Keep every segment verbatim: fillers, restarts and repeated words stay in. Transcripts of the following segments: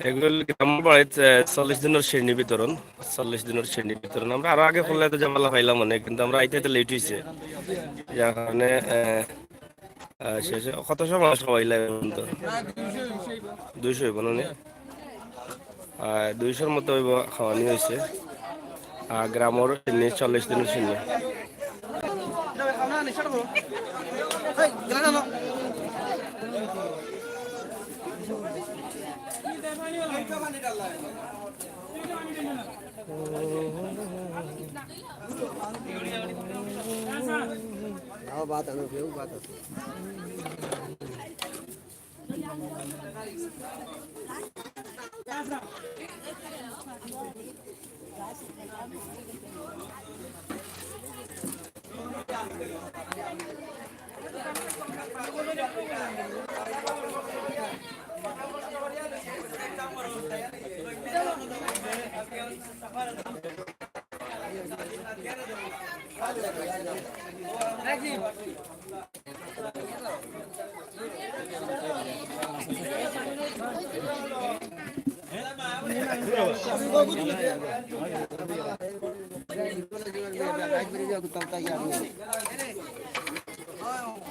এগুলো গ্রামের বাড়িত, আহ, চল্লিশ দিনের শিন্নি বিতরণ, চল্লিশ দিনের শিন্নি বিতরণ। আমরা আরো আগে করলে তো ঝামেলা পাইলাম অনেক, কিন্তু আমরা আইতে আইতে লেট হইছে, যার কারণে, আহ, আহ, শেষে কত সময় মানুষ খাওয়াইলা এখন তো? দুইশো হইব না নি? আহ, দুইশোর মতো হইব খাওয়ানি হইছে। আহ, গ্রামর শিন্নি, চল্লিশ দিনের শিন্নি। आओ, बात आनो, क्यों बात आनो?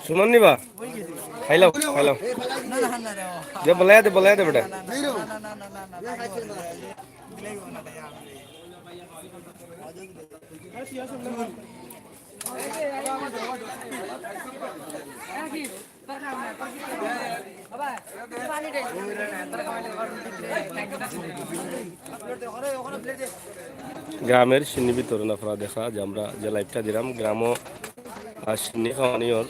সুমন নিবা? খাইলাও, খাইলাও। দে, বলাই দে, বলাই দে বেটা। গ্রামের শিন্নি বিতরণ আপনারা দেখা যে আমরা যে লাইভটা দিলাম, গ্রামও, আহ, শিন্নি খাওয়ানি ওর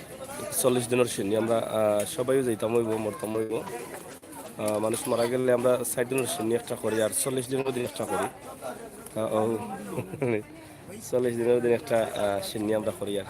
চল্লিশ দিনের শিন্নি। আমরা, আহ, সবাইও যাইতাম হইব, মরতাম হইব। আহ, মানুষ মারা গেলে আমরা ষাট দিনের শিন্নি একটা করি, আর চল্লিশ দিনের দিন একটা করি। আহ, ও, চল্লিশ দিনের দিন একটা, আহ, শিন্নি আমরা করি আর।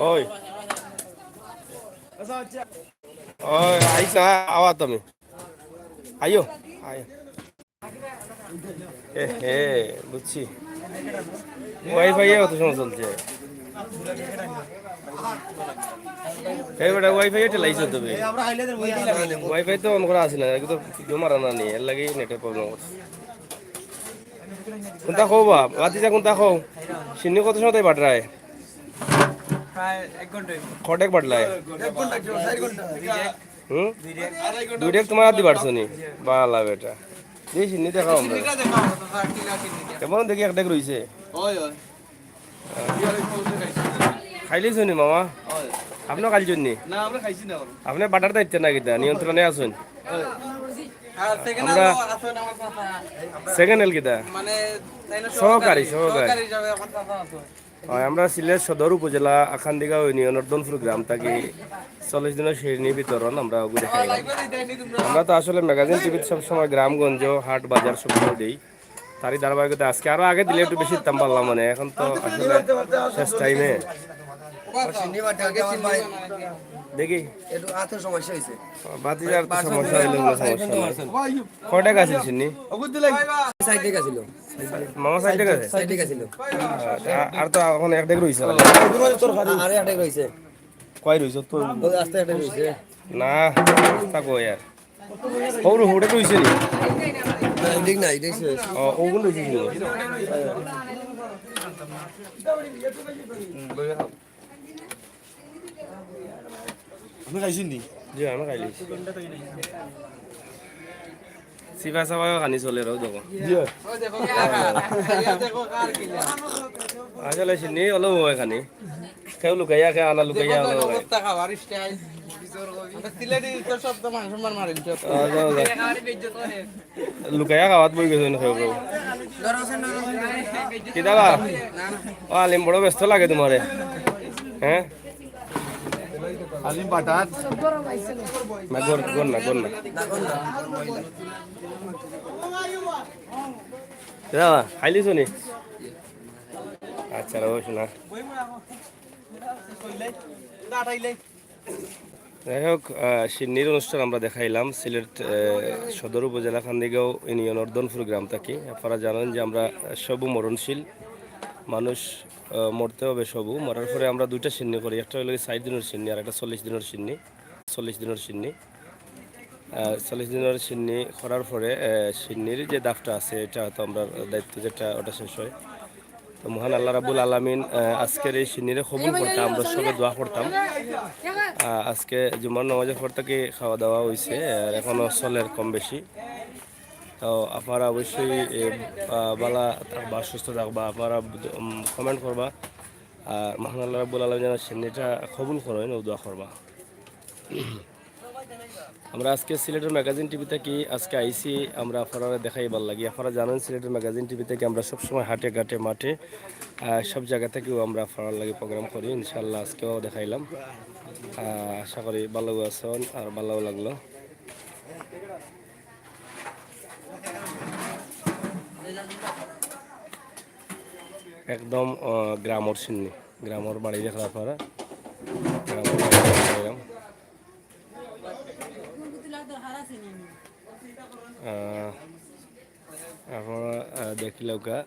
ওই। ওই, আইস না, আওয়া তুমি। আইও, আইও। এ হে, বুঝছি। ওয়াইফাই এ অত সময় চলছে। এই বেটা, ওয়াইফাই এটা লাইছো তবে। ওয়াইফাই তো অন করা আছে না, কিন্তু জমা রানা নেই, এর লাগি নেটে প্রবলেম করছে। কোনটা কও বা, ভাতিজা কোনটা কও? সিন্নি কত সময় তাই বাটরায়? প্রায় এক ঘন্টা হইব। কটেক বাটলায়? এক ঘন্টা, চার ঘন্টা। হুম? দুই ডেক তোমার আদি বাটছো নি? বালা বেটা। এই সিন্নি দেখাও আমরা। সিন্নিটা দেখাও, তো স্যার, কিলা সিন্নিটা? কেমন দেখি এক ডেক রইছে? ওই, ওই। খাইলিছো নি মামা? ওই। আপনিও খাইলিছো নি? না, আমরা খাইছি না এখন। আপনি বাটার দায়িত্ব না কিতা? নিয়ন্ত্রণে আছইন? ওই। আর সেকেন্ড আমরা হ্যান্ড আছে না আমার চাচা? সেকেন্ড হ্যান্ড কিতা? মানে, তাই না, সহকারী, সহকারী, সহকারী। সহকারী হিসাবে আমার চাচা আছে। হয়, আমরা সিলেট সদর উপজেলা আখান্দিগাঁও ইউনিয়নের দনপুর গ্রাম থাকি চল্লিশ দিনের শিন্নি বিতরণ আমরা ঘুরে খাইলাম। আমরা তো আসলে ম্যাগাজিন টিভিতে সবসময় গ্রামগঞ্জ, হাট, বাজার সব কিছু দেই। তারই ধারাবাহিকতা আজকে আরো আগে দিলে একটু বেশি দিতাম পারলাম, মানে এখন তো আসলে শেষ টাইমে। সিন্নি বাটে আগে আমার ভাই দেখি। একটু আতর সমস্যা হইছে। ভাতিজার তো সমস্যা হইলে কোনো সমস্যা নাই। কয়টা গাছ সিন্নি? সাইডে গাছ ছিল। মামা সাইডে গাছ? সাইডে গাছ ছিল। আর, আর তো এখন এক ডেক রইছে। আ-, আরো এক ডেক রইছে। কয় রইছে তো? ওই আস্তে এক ডেক রইছে। না, তা কই আর। ওর হুড়ে রইছে নি? না, এদিক না, এদিক শেষ। ও, ওগুলো রইছে নি? আপনি খাইছেন নি? জি, আমি খাইলিছি। সিফা সাফাইও খানি চলে রও দেখো। জি। আসলে সিন্নি হলো হয় খানি। কেউ লুকাইয়া, কেউ আনা লুকাইয়া হলো হয়। অবস্থা খাবার স্টাইল। আমরা সিলেটি তো সব তো মান সম্মান মারেন সব। আ, যাও, যাও। লুকাইয়া খাওয়াত বই গেছে না কেউ কেউ। কিতা বা? ও আলিম, বড় ব্যস্ত লাগে তোমারে। হ্যাঁ? আলিম বাটাত। না, গর, গর না, গর না। কিতা বা? খাইলিছো নি? আচ্ছা, রও শোনা। যাই হোক, আহ, সিন্নির অনুষ্ঠান আমরা দেখাইলাম সিলেট, আহ, সদর উপজেলা কান্দিগাঁও ইউনিয়ন অর্ধনপুর গ্রাম থাকি। আপনারা জানেন যে আমরা সবু মরণশীল মানুষ, আহ, মরতে হবে সবু। মরার পরে আমরা দুইটা সিন্নি করি, একটা হলো কি ষাট দিনের সিন্নি আর একটা চল্লিশ দিনের সিন্নি। চল্লিশ দিনের সিন্নি, আহ, চল্লিশ দিনের সিন্নি করার পরে, আহ, সিন্নির যে ধাপটা আছে, এটা হয়তো আমরা দায়িত্ব যেটা, ওটা শেষ হয়। তো মহান আল্লাহ রাব্বুল আলামিন, আহ, আজকের এই সিন্নিরে কবুল করতা, আমরা সবে দোয়া করতাম। আহ, আজকে জুমার নামাজের পর থাকি খাওয়া দাওয়া হইছে, আর এখনো চলের কম বেশি। তো আপনারা অবশ্যই, এ, আহ, ভালা থাকবা, সুস্থ থাকবা, আপনারা, উম, কমেন্ট করবা। আর মহান আল্লাহ রাব্বুল আলামিন যেন সিন্নিটা কবুল করইন, ও দোয়া করবা। আমরা আজকে সিলেটের ম্যাগাজিন টিভি থাকি আজকে আইছি, আমরা আপনারা দেখাইবার লাগি। আপনারা জানেন সিলেটের ম্যাগাজিন টিভি থাকি আমরা সবসময় হাটে ঘাটে মাঠে, আহ, সব জায়গা থাকিও আমরা আপনারার লাগি প্রোগ্রাম করি। ইনশাআল্লাহ আজকেও দেখাইলাম। আহ, আশা করি ভালো আছেন আর ভালো লাগলো। একদম, আহ, গ্রামর সিন্নি, গ্রামর বাড়ি দেখরা আপনারা। গ্রামর বাড়ি দেখরা। আহ, আপনারা, আহ, দেখিলাউক্কা।